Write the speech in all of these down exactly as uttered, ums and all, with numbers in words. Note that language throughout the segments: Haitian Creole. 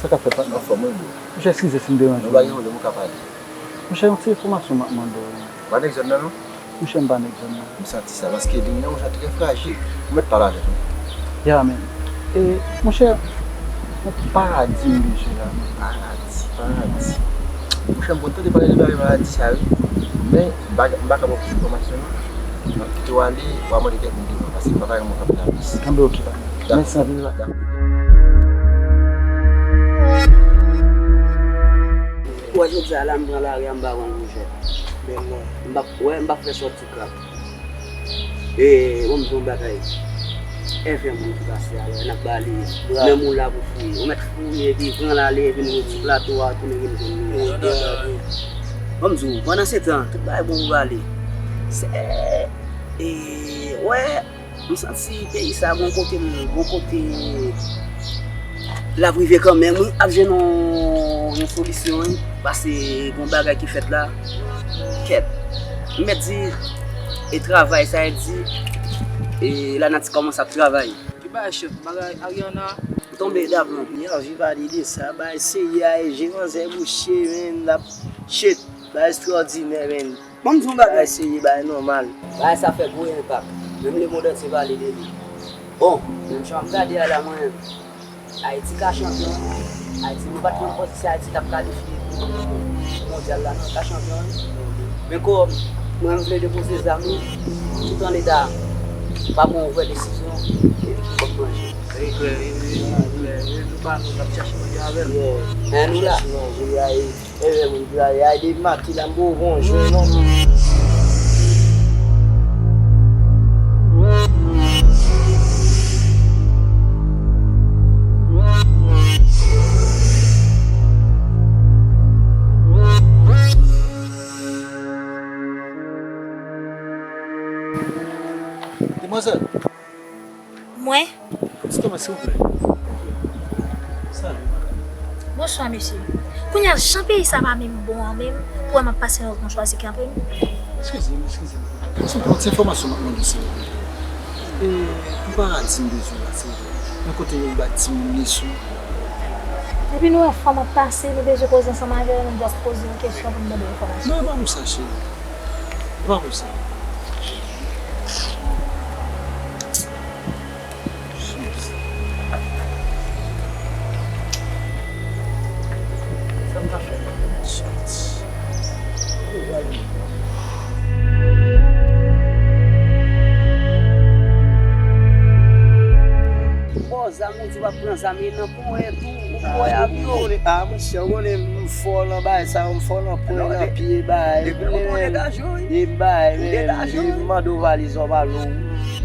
Sa k ap fèt, patnè? Anfòm, wi, bro. Monchè, eskize si m deranje w. Nou pa gen pwoblèm, ou ka pale. Monchè, yon ti enfòmasyon m ap mande w. Ou pa nèg zòn nan, non? Monchè, m pa nèg zòn nan. M santi sa, paske liy lan, monchè, trè frajil. Ou mèt pale avèk mwen. Ya, men. E, monchè, yon paradi m bezwen la, men. Paradi, paradi. Monchè, m konn tande pale de bagay paradi sa, wi. Men, m pa, m pa ka ba w plis enfòmasyon, non. M ap kite w ale, w a mande kèk moun devan, paske m pa ta renmen w kanpe la plis. Kanpe, oke, pa. Dakò. Mèsi anpil, la. Dakò. Wè, jodi a la, m pran lari a, m pa pran goujè. Men non. M p ap, wè, m p ap fè sòti krap. E, bon, m di w yon bagay. Èvè moun ki pase a, lè n ap bale, menm ou la pou fouye. Ou mèt fouye, epi pran l ale, vin ret sou plato a, tounen vin jwenn nou. Bon, m di w, pandan se tan, tout bagay bon pou bale. Se, e, wè, m santi peyi sa gon kote, gon kote l ap rive kanmenm, wi. Ap jwenn yon, yon solisyon, wi. Pase gon bagay ki fèt la. Kèt. M mèt di, e travay sa e di, e lanati kòmanse ap travay. Ki bagay, chèf? Bagay Ariana? M tonbe davan. Li anvi pale de sa. Bagay serye a, e je manzè bouche, men, l ap, shit. Bagay ekstraòdinè, men. Bon, m di yon bagay. Bagay serye, bagay nòmal. Bagay sa fè gwo enpak. Menm lemonn antye pale de li. Bon, menm jan m gade a la, mwen, Ayiti ka chanpyon. Ayiti, nou pa t konn si Ayiti t ap kalifye pou mondyal la, non, ka chanpyon, wi. Men kòm mwen, m vle depoze zam, wi, tout an leta pa pran yon vrè desizyon, e li ki kòk manje. E klè, e, e, e klè, e nou pa nou, n ap chache manje avè l. Yeah. Men nou la. Chache manje, a, e. Èvè moun ki pale a, depi maten la, m poko konn jwenn non. Demwazèl. Mwen? Ti kanpe, silvouplè. Salut, madame. Bonswa, mesye. Kounye a, jan peyi sa pa menm bon an menm, pou wè m ap pase nan wout mwen chwazi kanpe m. Eskize m, eskize m. Silvouplè, yon ti enfòmasyon m ap mande w, silvouplè. E, pou paradi m bezwen la, silvouplè. Nan kote yo bay timoun leson. Depi nou wè fanm ap pase, nou bezwen koze ansanm avè yo, nou just poze yon kesyon pou n mande enfòmasyon. Non, e pa pou sa, cheri. E pa pou sa. Bon, zam ou di w ap pran zam, e nan ponyèt ou, ou pran avyon. Ah, monchè, ou konnen m fò nan bagay sa yo, m fò nan pwen, nan pye, bagay. Depi ou pran degaje w, wi. E bagay, men, depi m mande w valiz, w ap al ou.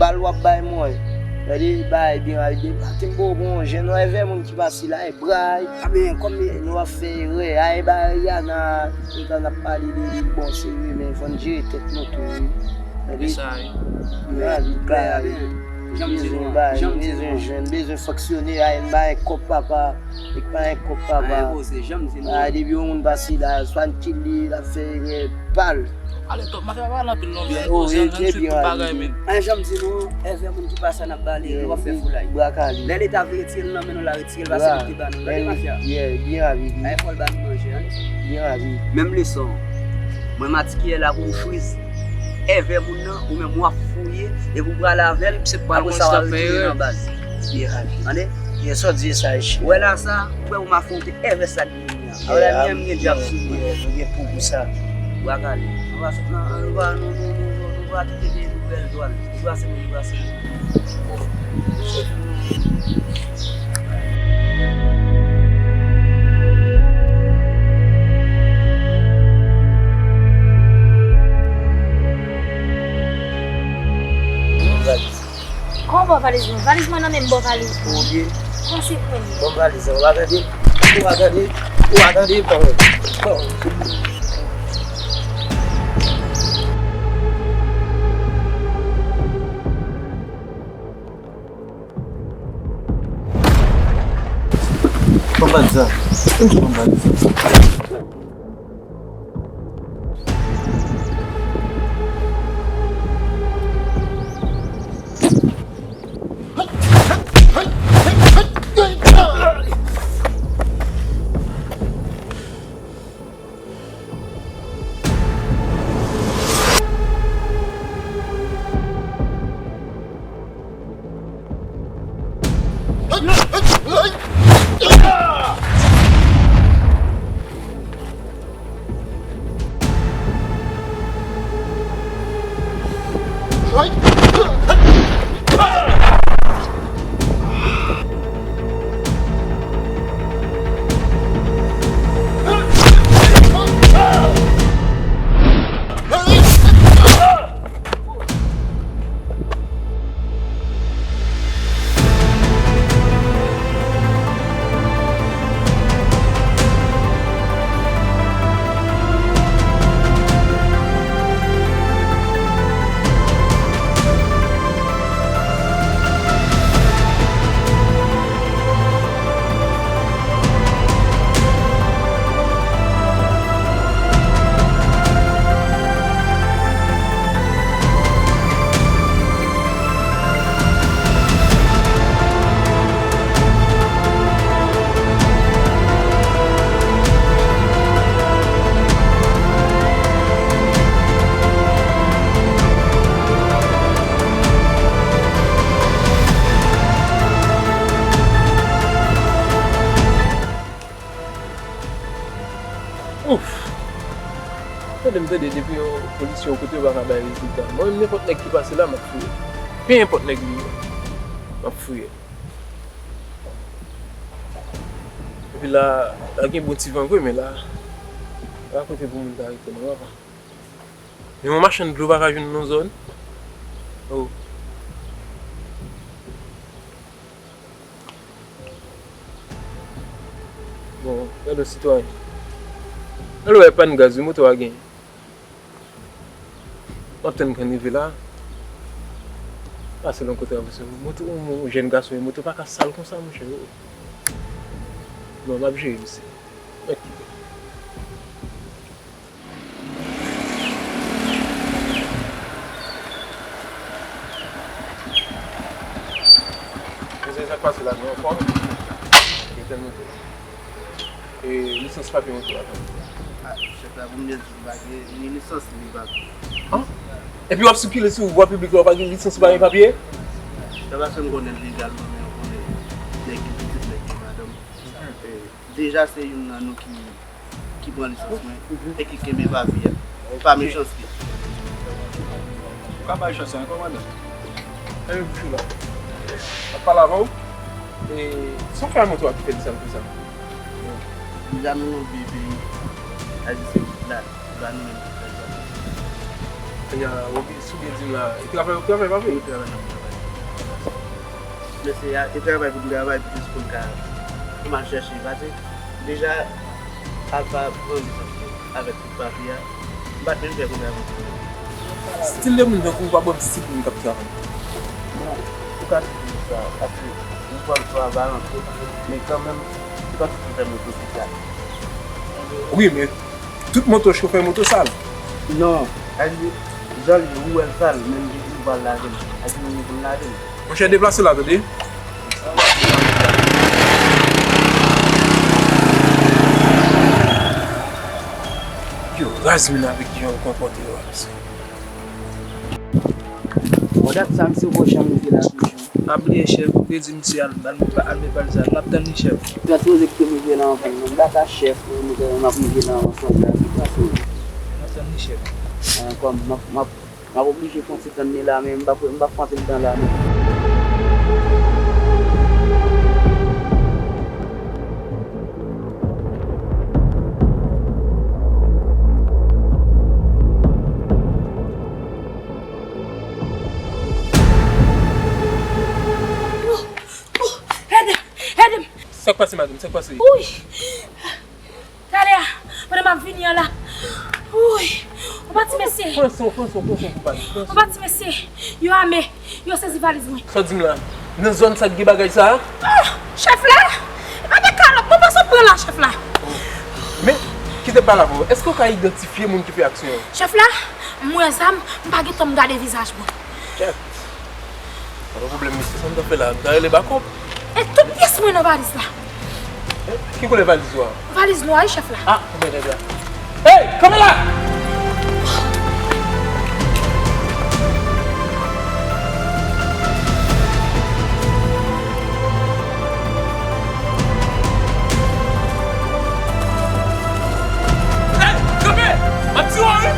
Bal w ap bay mwen. Gade, bagay byen, ay, depi maten m poko pran yon jèn, non, èvè moun ki pase la, e bray. A, men, kòm nou ap fè erè, ay, bay Ariana, tout tan n ap pale de li, bon, se vre, men fò n jere tèt nou tou, wi. Gade, nou anvi bay, bezwen bay, bezwen jwenn, bezwen fonksyone, ay, m bay kòb papa. Nèg pa gen kòb, papa. Anyen poze, janm di nou. Ah, depi yon moun pase la, swa n kite li, l ap fè erè pa l. Ale, twòp, m ap fè pa pale anpil non, men poze, ann, ann swiv tout bagay, men. Anyen, janm di nou, èvè moun ki pase a n ap bale, nou p ap fè foulay. Bra kale. Lè Leta vle retire nou nan men nou la, retire l, pase nou ki ba nou. Gade mafya. Yeah, byen avi. Anyen fò l ba nou manje, ann. Byen avi. Menm leson. Mwen matrikile la pou m friz. Èvè moun nan, ou menm w ap fouye, epi w prale avè l, apre sa w a retire nan baz. Tande? Ou wè la sa, ou wè ou m afwonte èvè sa k vini an. Alò la, m gen dyab sou mwen. Nou gen pou pou sa. Bra kale. Nou va sot nan, nou va, nou, nou, nou, nou, nou va kite peyi nou bèl dwal. Nou brase nou, nou brase nou. Kòman w ba w valiz mwen? Valiz mwen nan men m, ba w valiz mwen. Ou ye? Konsèy mwen ye. Ban m valiz lan, ou pa tande? Ou pa tande? Ou pa tande? Ban mwen. Ban mwen. Ban m valiz la. Ban m valiz la. Ouf! Tande m tande depi yon polisye yon kote yo pa ka bay rezilta. Mwen menm nenpòt nèg ki pase la, m ap fouye. Pe enpòt nèg li ye, m ap fouye. Epi la, la gen bon ti van vre, men la, pa kote pou moun ta rete non, papa. Men yon machann dlo pa ka jwenn nan zòn. Oh. Bon, gade yon sitwayen. Gade wè pann gaz, wi, moto a gen. M ap tann grann rive la. Pase lòt kote a, pase moto, yon jèn gason, moto pa ka sal konsa, monchè. Non, m ap jere, mesye. Mwen kite. Mesye, sa k pase la, nou anfòm? Yo tèlman tou. E lisans papye moto a, tonton? Ah, chèf la, pou m byen di, m pa gen ni lisans, ni papye. An? Epi w ap sikile sou vwa piblik la, w pa gen lisans, w pa gen papye? Se paske m konnen l legalman, men w konnen nèg ki pitit, nèg ki madanm. E deja, se youn nan nou ki ki pran lisans mwen e ki kenbe papye a. Pa mechanste. Ou ka bay chans la, kòmandan. Fèmen bouch ou la. M ap pale avè w. E sa w fè a moto a ki fè li sal konsa? Deja nou nan vye peyi. Sa di se la, se pa nou menm ki fè sa. Kounye a, ou byen, si w byen di m la, e travay w ap travay, pa vre? Wi, travay n ap travay. Men se a, e travay pou n travay, pou jis pou n ka, pou n al chèche, pase deja, Alpha pran lisans li avèk tout papye a. M pa t menm fè konbyen avan. Stil de moun tankou w pa bon stil moun k ap travay. Bon, ou ka di sa, paske ou pran swa balanse, men kanmenm, se pa tout ki fè moto ki sal. Wi, men tout moto chofè moto sal. Non, sa di, jan l ye, ou wè l sal, men li, ou pa l lave l. Sa di, ou pou l lave l. Monchè, deplase la, tande. Yo, raz moun avèk jan yo konpòte yo a, mesye. Bon, dat sa, misye poko janm rive la toujou. Pa bliye, chèf, ou te di misye al, al, al met valiz la. N ap tann li, chèf. Mwen sipoze kite m rive la anvan. M pa ka, chèf, m ap rive la anvan konsa. N ap tann li, chèf. Ah, kòm m ap, m ap M ap oblije fè yon ti tann li la, men m p ap, m p ap fè anpil tan la, non. Oh, oh, ede m, ede m. Sa k pase, madanm? Sa k pase? Wi. Talè a, pandan m ap vini an la. Wouy! Yon pati mesye. Pran san w, pran san w, pran san w pou pale. Yon pati mesye, yo ame, yo sezi valiz mwen. Sa w di m la? Nan zòn sa k gen bagay sa a? Ah! Chèf la? E pa de kalòt, mwen panse w pran la, chèf la. Oh. Men, kite m pale avè w. Èske w ka idantifye moun ki fè aksyon an? Chèf la, m wè zam, m pa gen tan m gade vizaj mwen. Kèt. Pa gen pwoblèm, mesye. Sa m ta fè la? M ta rele bakòp. E tout pyès mwen nan valiz la. Eh, ki koulè valiz ou a? Valiz nwa, wi, chèf la. Ah, ou mèt la. Hey, kanpe la! Hey, kanpe! M ap tiye w, wi!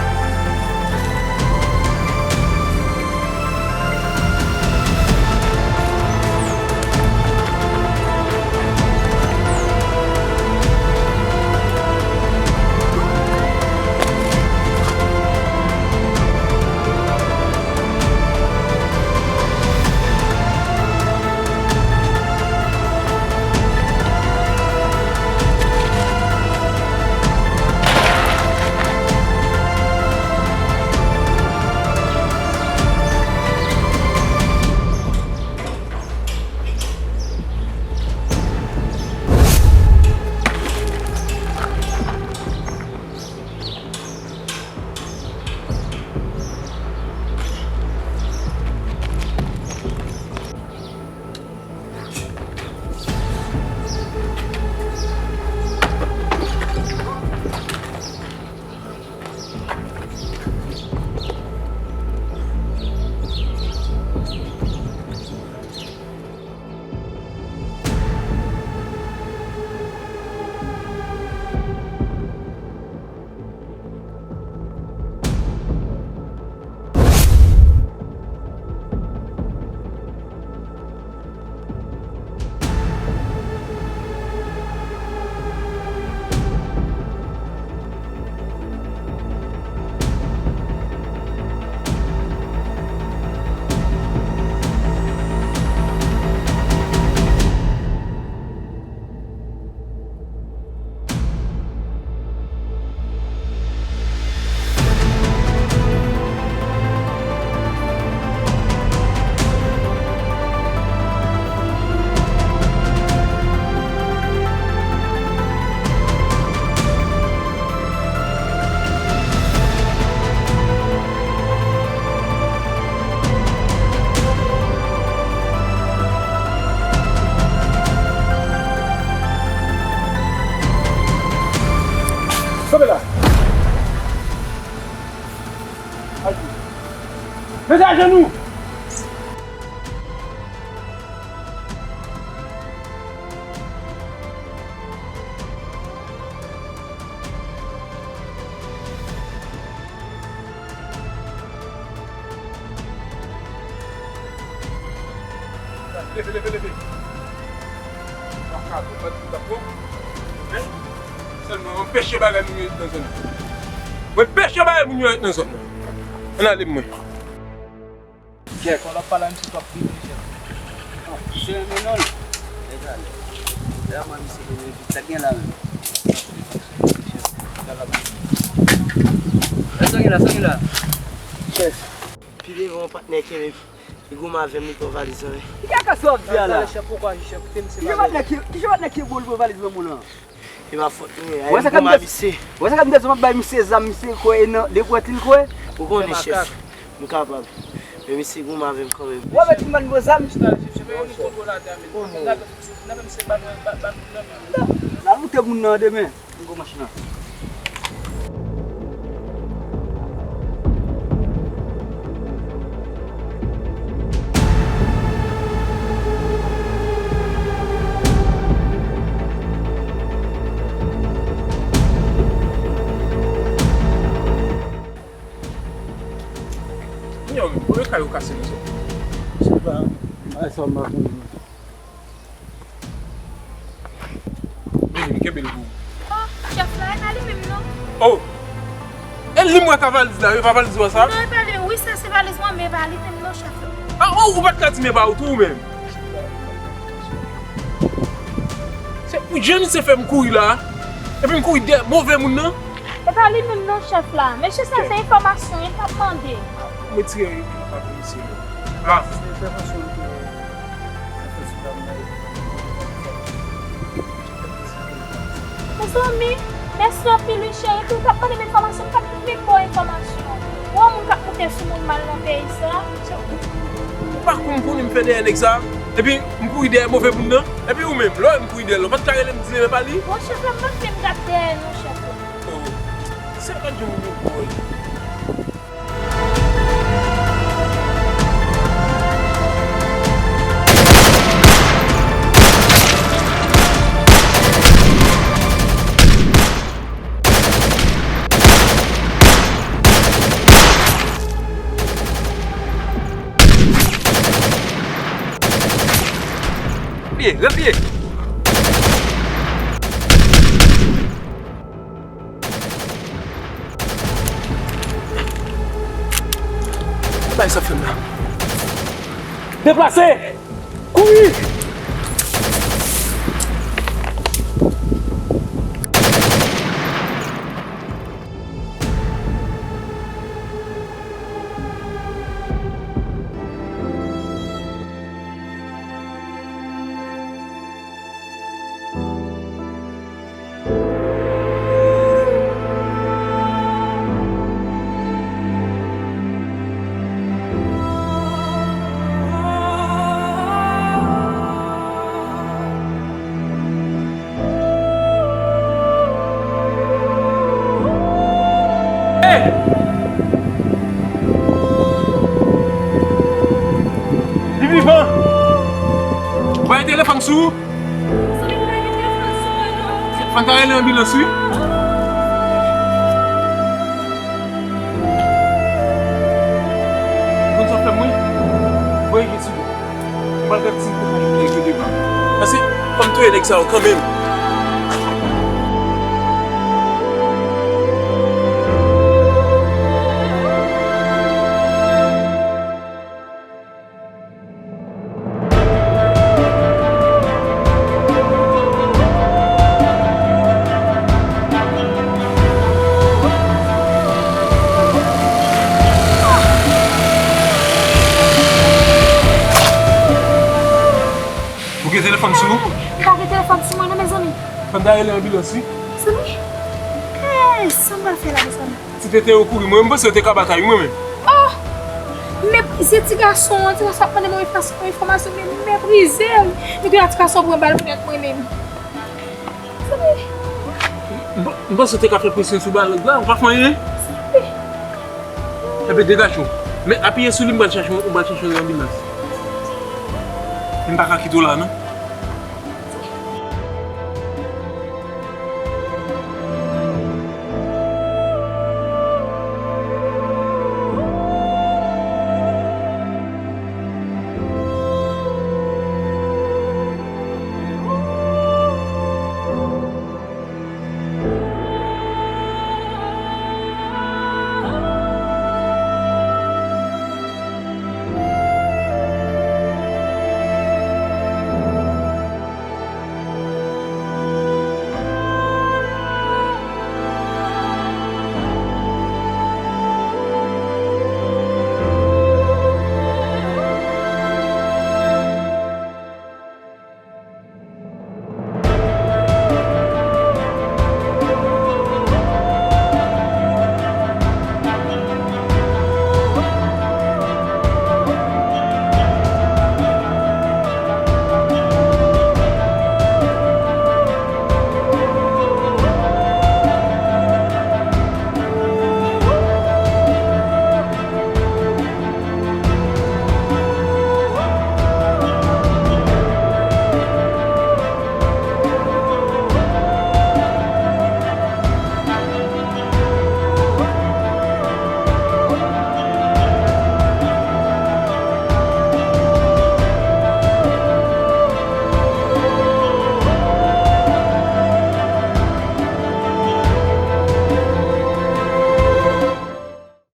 Mete ajenou! Leve, leve, leve. Mwen ka tou, mwen tou, dakò. Men, sèlman anpeche bagay moun yo ret nan zòn nan. Mwen anpeche bagay moun yo ret nan zòn nan. Ann ale mwen. Kèk. Fò l ap pale a misye twòp vit wi chèf. Misye renmen non l. Deja lè. Lè a mwen misye renmen vit. Sa k gen la menm? Sa k gen la, sa k gen la? Chèf. Pi devan yon patnè kenbe m. Li goumen avè m, li pran valiz lan wi. Ki kaka sa w ap di a la? Talè chèf, poko aji chèf, koute misye pale. Ki jan patnè ki, ki jan patnè ki bon li pran valiz granmoun lan? E pa fòt mwen, a m goumen a misye. Wè sa k ap di, wè sa k ap di, m ap bay misye zam, misye kwè e nan dekwèt li l kwè. Ou konnen chèf, m kapab. Men misye goumen avè m kanmenm. Wè mèt m ban n bon zam. Chita chèf, chèf, e yon nèg konn gwo ladan men. N ap fè misye ban nou, ban nou nan men. N al moute moun nan demen. Gwo machin nan. Yo, men, kote kay ou kase nou sot? Se pa, bagay sa m pa konnen. Vini, m kenbe l pou ou. Oh, chèf la, e pa li menm non. Oh! E li m wè ka valiz la, e pa valiz ou a sa? Non, e pa li menm. Wi, sa se valiz mwen, men e pa li menm non, chèf la. Ah, oh, ou pa t ka di m e pa ou tou ou menm? Se pou jan misye fè m kouri la, epi m kouri dèyè move moun nan. E pa li menm non, chèf la. Mesye sa se enfòmasyon, li t ap mande. Mwen tire pa pou misye. Ah. Mezanmi, mèsi anpil wi cheri, epi ou t ap mande m enfòmasyon, m pa t menm ba w enfòmasyon. Ou wè moun k ap moute sou moun mal nan peyi sa? Ou pa konn konnen m fè dèyè nèg sa, epi m kouri dèyè move moun nan, epi ou menm, lè w wè m kouri dèyè l, ou pa t ka rele m di m e pa li? Bon, chèf la, m pa t menm gad dèyè non, chèf la. Oh, se gad yon moun yo bòy. Pye, lève pye. Bay sa fè m la. Deplase! Kouri! Hey! Li vivan! Ou pa gen telefòn sou ou? Mezanmi, m pa gen telefòn sou mwen non. Fò n ta rele anbilans wi. Ou konn sa w fè m wi? Voye Jezi. M pral fè ti kou pou m nèg yo devan. Pase fò m touye nèg sa yo kanmenm. Ou gen telefòn sou ou? M pa gen telefòn sou mwen non, mezanmi. Fò n ta rele anbilans wi. Mezanmi, eh, sa m pral fè la, mezanmi? Ti tete yo kouri, mwen, m panse yo te ka batay wi, mwen menm. Oh! M meprize ti gason an, ti gason ap mande mwen enfòs-, enfòmasyon, men m meprize l. Epi la ti gason pran bal pou tèt mwen menm. Mezanmi. M, m panse yo te ka fè presyon sou balòg la, ou pa fè anyen? Mezanmi. Enben, degaje w. Mèt apiye sou li, m pral chache, m pral chache yon anbilans. M pa ka kite w la, non.